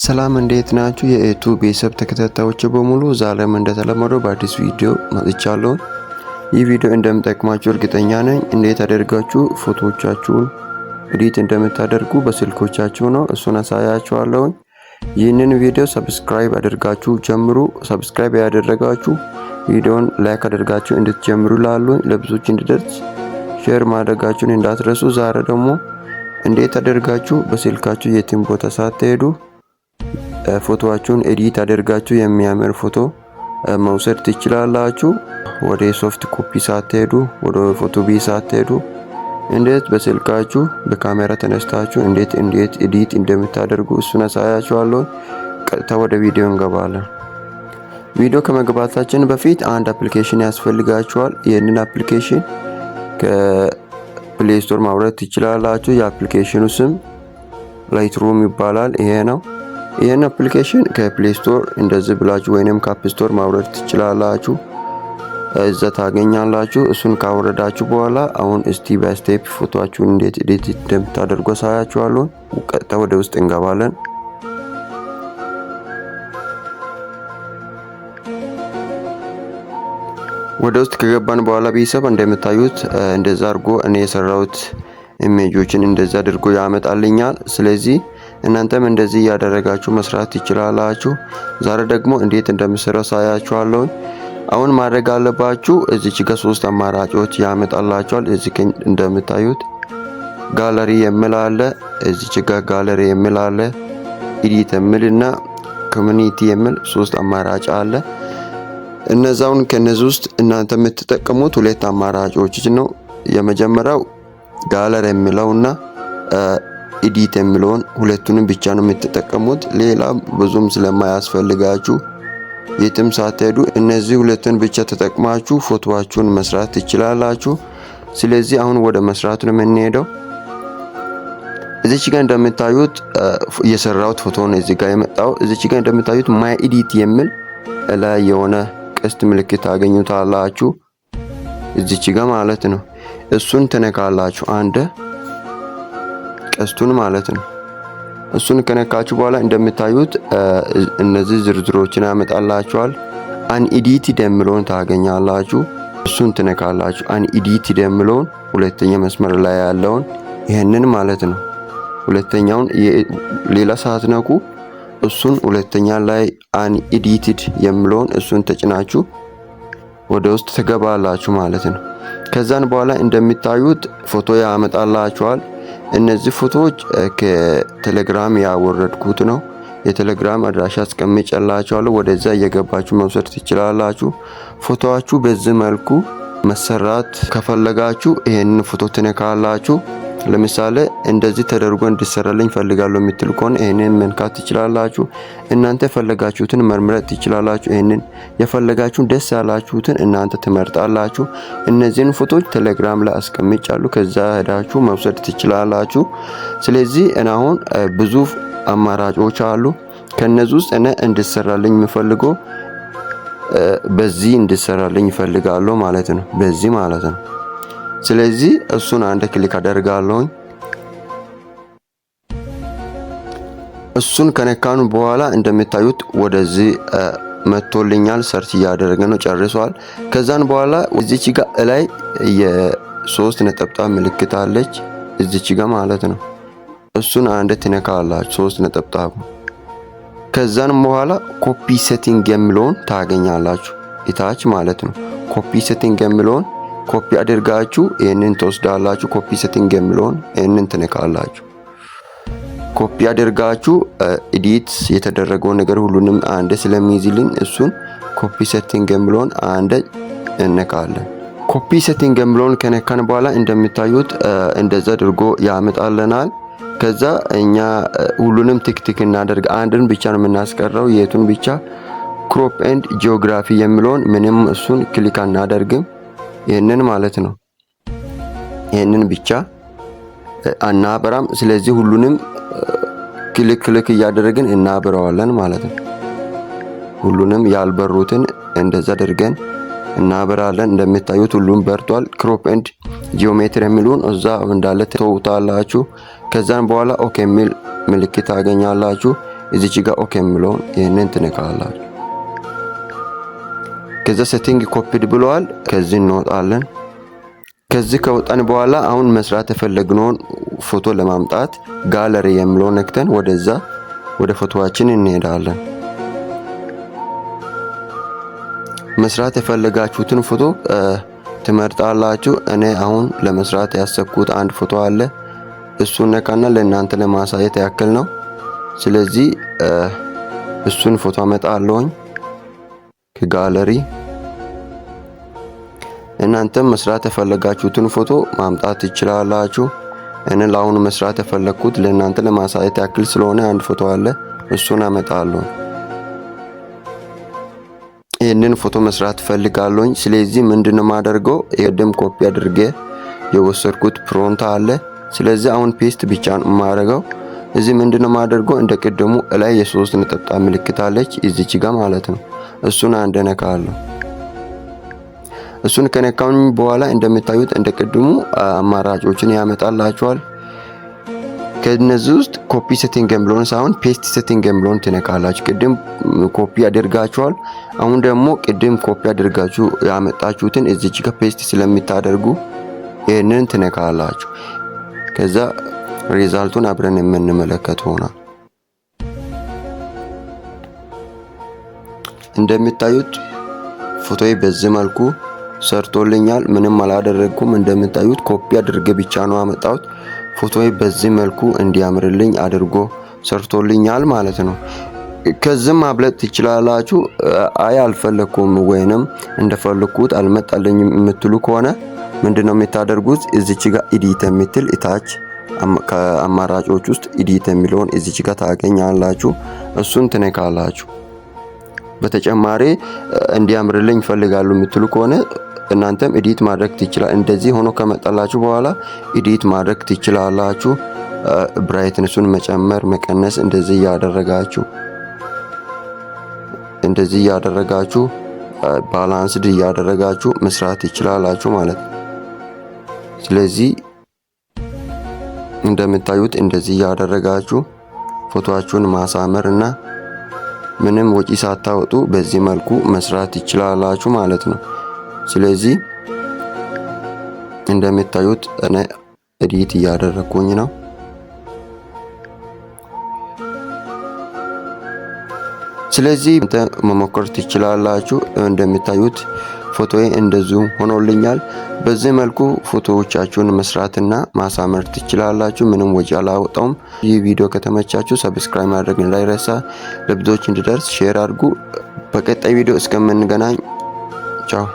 ሰላም፣ እንዴት ናችሁ? የኤቱ ቤተሰብ ተከታታዮች በሙሉ፣ ዛሬም እንደተለመደው በአዲስ ቪዲዮ መጥቻለሁ። ይህ ቪዲዮ እንደሚጠቅማችሁ እርግጠኛ ነኝ። እንዴት አድርጋችሁ ፎቶዎቻችሁን edit እንደምታደርጉ በስልኮቻችሁ ነው፣ እሱን አሳያችኋለሁ። ይህንን ቪዲዮ subscribe አድርጋችሁ ጀምሩ። Subscribe ያላደረጋችሁ ቪዲዮን like አድርጋችሁ እንድትጀምሩ ላሉ ለብዙዎች እንዲደርስ share ማድረጋችሁን እንዳትረሱ። ዛሬ ደግሞ እንዴት አድርጋችሁ በስልካችሁ የትም ቦታ ሳትሄዱ ፎቶዋችሁን edit አድርጋችሁ የሚያምር ፎቶ መውሰድ ትችላላችሁ። ወደ soft copy ሳትሄዱ፣ ወደ ፎቶ ቤት ሳትሄዱ እንዴት በስልካችሁ በካሜራ ተነስታችሁ እንዴት edit እንደምታደርጉ እሱን አሳያችኋለሁ። ቀጥታ ወደ ቪዲዮ እንገባለን። ቪዲዮ ከመግባታችን በፊት አንድ application ያስፈልጋችኋል። ይህንን application ከ Play Store ማውረድ ትችላላችሁ። የ application ኑ ስም Lightroom ይባላል። ይሄ ነው። ይህን application ከ Play Store እንደዚህ ብላችሁ ወይንም ከ App Store ማውረድ ትችላላችሁ። እዛ ታገኛላችሁ። እሱን ካወረዳችሁ በኋላ አሁን step by step ፎቶአችሁን እንዴት edit እንደምታደርጉ አሳያችኋለሁ። ቀጥታ ወደ ውስጥ እንገባለን። ወደ ውስጥ ከገባን በኋላ ቤተሰብ፣ እንደምታዩት እንደዛ አድርጎ እኔ የሰራሁት image ኦችን እንደዛ አድርጎ ያመጣልኛል። ስለዚህ እናንተም እንደዚህ እያደረጋችሁ መስራት ትችላላችሁ። ዛሬ ደግሞ እንዴት እንደምሰራው አሳያችኋለሁ። አሁን ማድረግ ያለባችሁ እዚች ጋር ሶስት አማራጮች ያመጣላችኋል። እዚህ እንደምታዩት ጋለሪ የሚል አለ። እዚች ጋር ጋለሪ የሚል አለ፣ edit የሚልና community የሚል ሶስት አማራጭ አለ። እነዛውን ከነዚህ ውስጥ እናንተ የምትጠቀሙት ሁለት አማራጮች ነው። የመጀመሪያው ጋለሪ የሚለውና edit የሚለውን ሁለቱንም ብቻ ነው የምትጠቀሙት። ሌላ ብዙም ስለማያስፈልጋችሁ የትም ሳትሄዱ እነዚህ ሁለቱን ብቻ ተጠቅማችሁ ፎቶዋችሁን መስራት ትችላላችሁ። ስለዚህ አሁን ወደ መስራቱ ነው የምንሄደው። እዚች ጋር እንደምታዩት የሰራሁት ፎቶ ነው እዚህ ጋር የመጣው። እዚች ጋር እንደምታዩት my edit የሚል ላይ የሆነ ቀስት ምልክት ታገኙታላችሁ። እዚች ጋር ማለት ነው። እሱን ትነካላችሁ፣ አንድ ቀስቱን ማለት ነው። እሱን ከነካችሁ በኋላ እንደምታዩት እነዚህ ዝርዝሮችን ያመጣላችኋል። Unedited የሚለውን ታገኛላችሁ። እሱን ትነካላችሁ። Unedited የሚለውን ሁለተኛ መስመር ላይ ያለውን ይህንን ማለት ነው። ሁለተኛውን ሌላ ሳትነኩ እሱን ሁለተኛ ላይ unedited የሚለውን እሱን ተጭናችሁ ወደ ውስጥ ትገባላችሁ ማለት ነው። ከዛን በኋላ እንደሚታዩት ፎቶ ያመጣላችኋል። እነዚህ ፎቶዎች ከቴሌግራም ያወረድኩት ነው። የቴሌግራም አድራሻ አስቀምጬላችኋለሁ። ወደዛ እየገባችሁ መውሰድ ትችላላችሁ። ፎቶዋችሁ በዚህ መልኩ መሰራት ከፈለጋችሁ ይሄንን ፎቶ ትነካላችሁ። ለምሳሌ እንደዚህ ተደርጎ እንዲሰራልኝ ፈልጋለሁ የምትሉ ከሆነ ይሄንን መንካት ትችላላችሁ። እናንተ የፈለጋችሁትን መምረጥ ትችላላችሁ። ይሄንን የፈለጋችሁን ደስ ያላችሁትን እናንተ ትመርጣላችሁ። እነዚህን ፎቶዎች ቴሌግራም ላይ አስቀምጫለሁ። ከዛ ሄዳችሁ መውሰድ ትችላላችሁ። ስለዚህ እኔ አሁን ብዙ አማራጮች አሉ። ከነዚህ ውስጥ እኔ እንዲሰራልኝ የምፈልገው በዚህ እንዲሰራልኝ እፈልጋለሁ ማለት ነው። በዚህ ማለት ነው። ስለዚህ እሱን አንድ click አደርጋለሁኝ። እሱን ከነካኑ በኋላ እንደምታዩት ወደዚህ መጥቶልኛል። Search እያደረገ ነው፣ ጨርሷል። ከዛን በኋላ እዚች ጋር ላይ የሶስት ነጠብጣብ ምልክት አለች፣ እዚች ጋር ማለት ነው። እሱን አንድ ትነካላችሁ፣ ሶስት ነጠብጣብ። ከዛን በኋላ copy setting የሚለውን ታገኛላችሁ፣ እታች ማለት ነው። Copy setting የሚለውን ኮፒ አድርጋችሁ ይህንን ትወስዳላችሁ። Copy setting የሚለውን ይህንን ትነካላችሁ። ኮፒ አድርጋችሁ edit የተደረገው ነገር ሁሉንም አንድ ስለሚይዝልን እሱን copy setting የሚለውን አንድ እነካለን። Copy setting የሚለውን ከነካን በኋላ እንደምታዩት እንደዛ አድርጎ ያመጣልናል። ከዛ እኛ ሁሉንም tick tick እናደርግ፣ አንድን ብቻ ነው የምናስቀረው። የቱን ብቻ? Crop and geography የሚለውን ምንም እሱን click አናደርግም። ይህንን ማለት ነው። ይህንን ብቻ አናበራም። ስለዚህ ሁሉንም click click እያደረግን እናበራዋለን ማለት ነው። ሁሉንም ያልበሩትን እንደዛ አድርገን እናበራለን። እንደምታዩት ሁሉም በርቷል። Crop and geometry የሚሉን እዛ እንዳለ ተውታላችሁ። ከዛን በኋላ okay የሚል ምልክት ታገኛላችሁ። እዚች ጋር okay የሚለውን ይህንን ትነካላችሁ። ከዛ setting copied ብለዋል። ከዚህ እንወጣለን። ከዚህ ከወጣን በኋላ አሁን መስራት የፈለግነውን ፎቶ ለማምጣት ጋለሪ የሚለውን ነክተን ወደዛ ወደ ፎቶዋችን እንሄዳለን። መስራት የፈለጋችሁትን ፎቶ ትመርጣላችሁ። እኔ አሁን ለመስራት ያሰብኩት አንድ ፎቶ አለ። እሱን ነካና ለእናንተ ለማሳየት ያክል ነው። ስለዚህ እሱን ፎቶ አመጣለሁኝ ከጋለሪ። እናንተም መስራት የፈለጋችሁትን ፎቶ ማምጣት ትችላላችሁ። እኔ ለአሁኑ መስራት የፈለግኩት ለእናንተ ለማሳየት ያክል ስለሆነ አንድ ፎቶ አለ፣ እሱን አመጣለሁ። ይህንን ፎቶ መስራት ፈልጋለሁኝ። ስለዚህ ምንድነው የማደርገው? ቅድም ኮፒ አድርጌ የወሰድኩት prompt አለ። ስለዚህ አሁን paste ብቻ ነው የማደርገው። እዚህ ምንድነው የማደርገው? እንደ ቅድሙ እላይ የሶስት ነጠብጣብ ምልክት አለች እዚች ጋር ማለት ነው። እሱን አንድ ነካለሁ። እሱን ከነካሁኝ በኋላ እንደምታዩት እንደ ቅድሙ አማራጮችን ያመጣላችኋል። ከነዚህ ውስጥ copy setting የሚለውን ሳይሆን paste setting የሚለውን ትነካላችሁ። ቅድም ኮፒ አድርጋችኋል። አሁን ደግሞ ቅድም ኮፒ አድርጋችሁ ያመጣችሁትን እዚች ጋር paste ስለምታደርጉ ይህንን ትነካላችሁ። ከዛ result ኡን አብረን የምንመለከት ሆናል። እንደምታዩት ፎቶዬ በዚህ መልኩ ሰርቶልኛል። ምንም አላደረግኩም። እንደምታዩት ኮፒ አድርጌ ብቻ ነው አመጣሁት። ፎቶዬ በዚህ መልኩ እንዲያምርልኝ አድርጎ ሰርቶልኛል ማለት ነው። ከዚህም ማብለጥ ትችላላችሁ። አይ አልፈለኩም ወይንም እንደፈለኩት አልመጣልኝም የምትሉ ከሆነ ምንድነው የምታደርጉት? እዚች ጋር edit የምትል እታች ከአማራጮች ውስጥ edit የሚለውን እዚች ጋር ታገኛላችሁ። እሱን ትነካላችሁ። በተጨማሪ እንዲያምርልኝ እፈልጋለሁ የምትሉ ከሆነ እናንተም edit ማድረግ ትችላል። እንደዚህ ሆኖ ከመጣላችሁ በኋላ edit ማድረግ ትችላላችሁ። Brightness ኡን መጨመር መቀነስ፣ እንደዚህ እያደረጋችሁ balanced እያደረጋችሁ መስራት ትችላላችሁ ማለት ነው። ስለዚህ እንደምታዩት እንደዚህ እያደረጋችሁ ፎቶአችሁን ማሳመር እና ምንም ወጪ ሳታወጡ በዚህ መልኩ መስራት ትችላላችሁ ማለት ነው። ስለዚህ እንደምታዩት እኔ edit እያደረኩኝ ነው። ስለዚህ መሞከር ትችላላችሁ። እንደምታዩት ፎቶዬ እንደዚሁ ሆኖልኛል። በዚህ መልኩ ፎቶዎቻችሁን መስራትና ማሳመር ትችላላችሁ። ምንም ወጪ አላወጣውም። ይህ ቪዲዮ ከተመቻችሁ subscribe ማድረግ እንዳይረሳ፣ ለብዙዎች እንዲደርስ share አድርጉ። በቀጣይ ቪዲዮ እስከምንገናኝ ቻው።